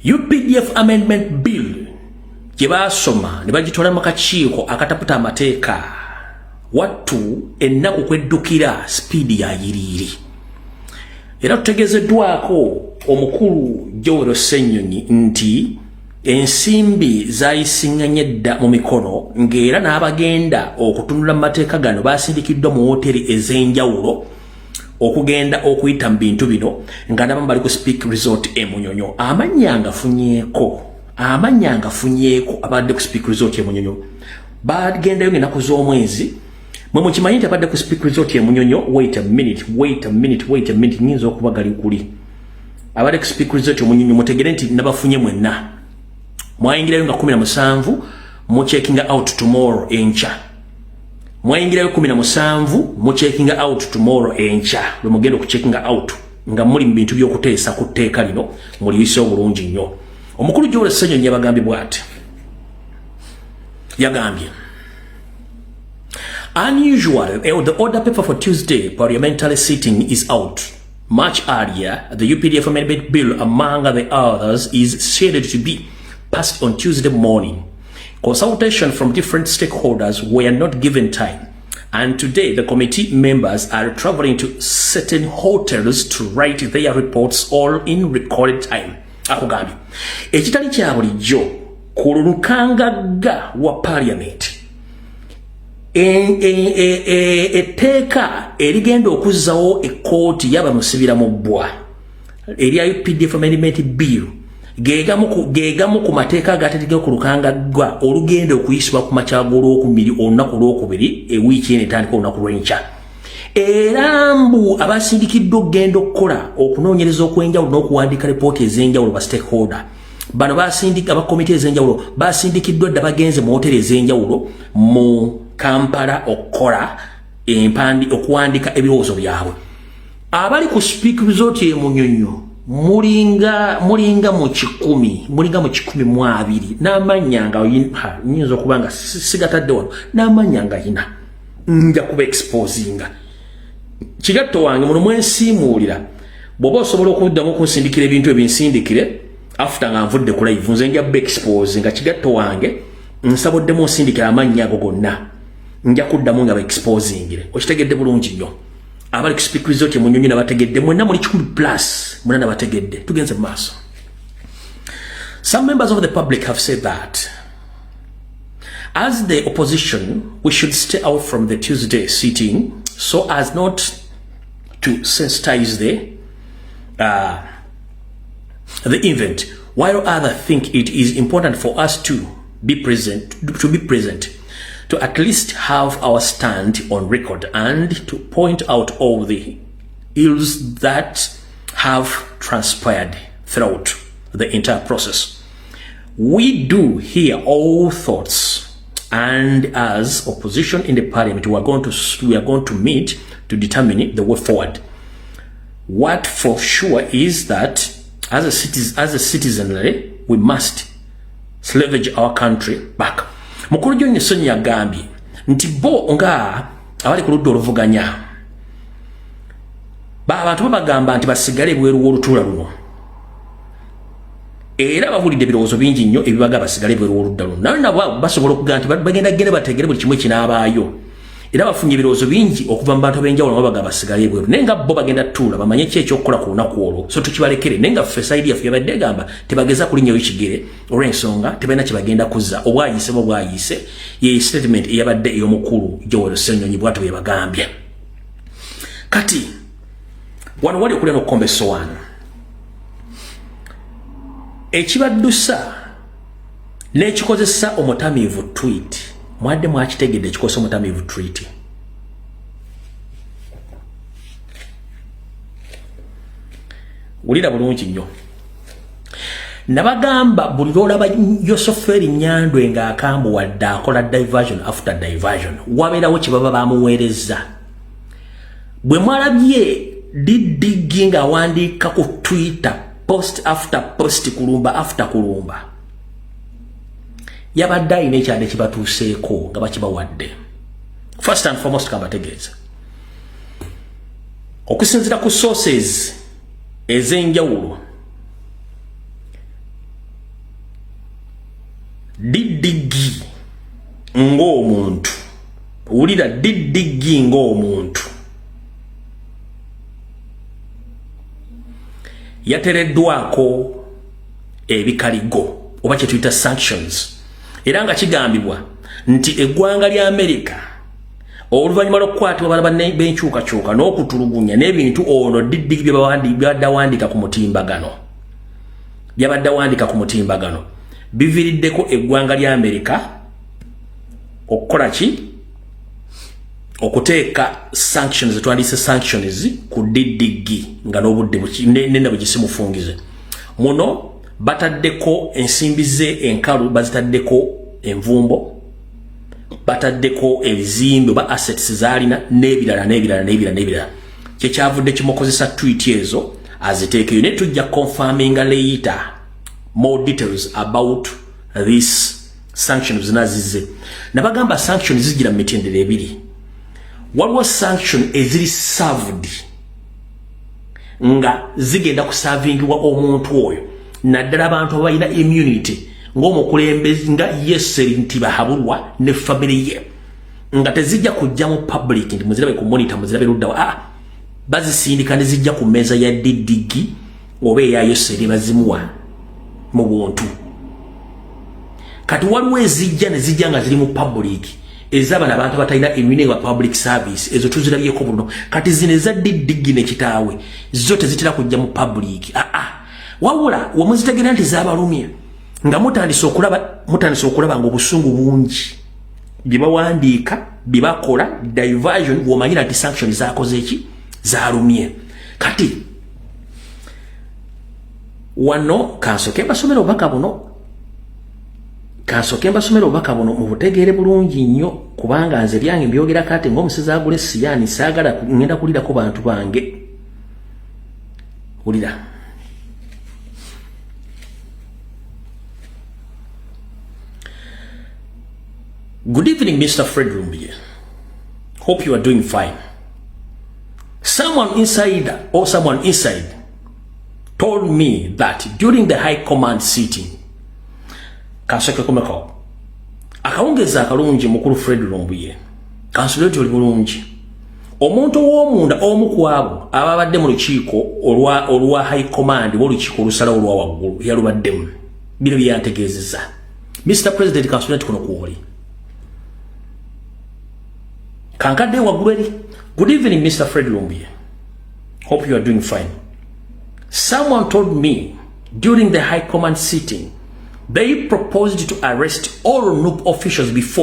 UPDF Amendment Bill gye baasoma ne bagitwala mu kakiiko akataputa amateeka, wattu ennaku kweddukira sipiidi ya yiriiri. Era tutegeezeddwako omukulu Joel Ssenyonyi nti ensimbi zayisiŋŋanye dda mu mikono, ng'era n'abagenda okutunula mu mateeka gano basindikiddwa mu wooteri ez'enjawulo okugenda okuyita mu bintu bino, nga nabamu bali ku Speke Resort e Munyonyo. Amannya ngafunyeeko, amannya ngafunyeeko, abadde ku Speke Resort e Munyonyo bagendayo ng'ennaku z'omwezi. Mwe mukimanyi nti abadde ku Speke Resort e Munyonyo, wait a minute, wait a minute, wait a minute, nyinza okuba gali kuli abadde ku Speke Resort e Munyonyo. Mutegere nti nabafunye mwenna mwayingirayo nga 17, mu checking out tomorrow, enkya. Mwayingirayo 17, mu checking out tomorrow, enkya lwe mugenda okuchecking out nga muli mu bintu by'okuteesa ku tteeka lino. Muliyise obulungi nnyo. Omukulu Joel Ssenyonyi yabagambye bw'ati, yagambye, "Unusual, the order paper for Tuesday parliamentary sitting is out much earlier. The UPDF Amendment Bill, among the others, is scheduled to be passed on Tuesday morning. Consultation from different stakeholders were not given time. And today, the committee members are traveling to certain hotels to write their reports, all in recorded time." Akugambye ekitali kya bulijjo ku lukangagga wa parliament, etteeka erigenda okuzzawo ekkooti yabamusibira mu bbwa erya UPDF Amendment Bill gegamu ku mateeka agatetekeo ku lukangagga olugenda okuyisibwa ku makya g'olwokubiri, olunaku lwokubiri, ewiiki eno etandika olunaku lw'enkya. Era mbu abasindikiddwa okugenda okukola okunoonyereza okw'enjawulo n'okuwandiika lipooti ez'enjawulo, ba stakeholder bano basindika, abakomite ez'enjawulo basindikiddwa dda, bagenze mu hoteri ez'enjawulo mu Kampala okukola empandi, okuwandika ebirowoozo byabwe. Abali ku Speke Resort e Munyonyo mulinga mu 100, mulinga mu 120, n'amannya nga nyinza okuba nga sigatadde wano, n'amannya nga yina nja kuba exposinga. Kigatto wange muno mwensiimuulira, bw'oba osobola okuddamu okunsindikira ebintu ebinsindikire after nga nvudde ku live, nze nja expose nga kigatto wange. Nsaboddemu onsindikira amannya ago gonna, nja kuddamu nga baexposingire. Okitegedde bulungi nnyo. Abali ku Speke Resort Munyonyo nabategedde mwenna, muli 100 plus, mwenna nabategedde. Tugenze mu maaso. "Some members of the public have said that as the opposition, we should stay out from the Tuesday sitting so as not to sensitize the event, while others think it is important for us to be present, to at least have our stand on record and to point out all the ills that have transpired throughout the entire process. We do hear all thoughts, and as opposition in the parliament, we are going to meet to determine the way forward. What for sure is that as a citizenry, we must salvage our country back." Mukulu John Ssenyonyi yagambye nti bo nga abali ku ludda oluvuganya, abantu babagamba nti basigale ebweru w'olutuula luno, era bawulidde ebirowoozo bingi nnyo ebibaga basigale ebweru w'oludda luno. Naye nabo basobola okugamba nti bagenda genda bategere buli kimu ekinaabaayo. Era bafunye ebirowoozo bingi okuva mu bantu ab'enjawulo nga babaga basigale ebweru, naye nga bo bagenda tuula bamanye ki ekyokukola ku lunaku olwo. So tukibalekere, naye nga ffe side yaffe yabadde egamba tebageza kulinnyayo kigere olw'ensonga tebalina kye bagenda kuzza, obwayise bwe bwayise. Ye statement eyabadde ey'omukulu Joel Ssenyonyi, bwatyo bwe bagambye. Kati wano wali okulya n'okukomba essowaani ekibaddusa n'ekikozesa omutamiivu tweet. Mwadde mwakitegedde ekikozesa omutamiivu tweet? Wulira bulungi nnyo. Nabagamba buli lwolaba Yosoferi Nyandwe ng'akambuwadde, akola diversion after diversion, wabeerawo kye baba bamuweereza. Bwe mwalabye DDG ng'awandiika ku Twitter post after post, kulumba after kulumba, yabadde alina ekyadde kibatuuseeko nga bakibawadde. First and foremost, kambategeeza, okusinziira ku sources ez'enjawulo, DDG ng'omuntu, wulira, DDG ng'omuntu yatereddwako ebikaligo oba kyetuyita sanctions, era nga kigambibwa nti eggwanga lya Amerika oluvannyuma lw'okukwatibwa balaba b'enkyukakyuka n'okutulugunya n'ebintu ono DDG byabadde awandiika ku mutimbagano, byabadde awandiika ku mutimbagano biviiriddeko eggwanga lya Amerika okukola ki? Okuteeka sanctions, twandiyise sanctions ku DDG, nga n'obudde nena bwegisimufungize muno. Bataddeko ensimbi ze enkalu, bazitaddeko envumbo, bataddeko ebizimbe oba assets zaalina n'ebirala n'ebirala n'ebirala n'ebirala. Kyekyavudde kimukozesa tweet ezo aziteekeyo, naye tujja confirminga later more details about this sanctions. Zinazize nabagamba sanctions zigira mu mitendera ebiri. Waliwo sanction eziri served, nga zigenda kuservingibwa omuntu oyo, naddala abantu abalina immunity ng'omukulembeze nga Yoweri Tibuhaburwa ne family ye, nga tezijja kujja mu public nti muzirabe ku monitor, muzirabe luddawa. Ah, bazisindika ne zijja ku mmeeza ya DDG oba eya Yoweri, bazimuwa mu buntu. Kati waliwo ezijja ne zijja nga ziri mu public, ez'abano abantu abatalina immunity wa public service, ezo tuzirabyeko buno. Kati zino eza DDG ne kitaawe zo tezitera kujja mu public. Aa, wabula wemuzitegeera nti zabalumye, nga mutandise okulaba nga obusungu bungi, bye bawandiika, bye bakola, diversion, womanyira nti sanction zakoze eki? Zalumye. Kati wano kansoke mbasomera obubaka buno, kansoke mbasomera obubaka buno mubutegeere bulungi nnyo, kubanga nze byange mbyogera kati ng'omusezi agula esiyaani. Saagala ngenda kulirako bantu bange. Wulira. Good evening, Mr. Fred Lumbuye. Hope you are doing fine. Someone inside or someone inside told me that during the high command sitting, kansooke komeko. Akawungezi akalungi mukulu Fred Lumbuye. Kansule oli bulungi. Omuntu ow'omunda omu ku abo ababadde mu lukiiko olwa high command, olukiiko olusalawo olwa waggulu, yalubaddemu. Bino bye yantegeezezza. Mr. President, kansule nti kuno kwoli. Kankadde waggulu eri. Good evening, Mr. Fred Lumbuye. Hope you are doing fine. Someone told me during the high command sitting, they proposed to arrest all NUP officials before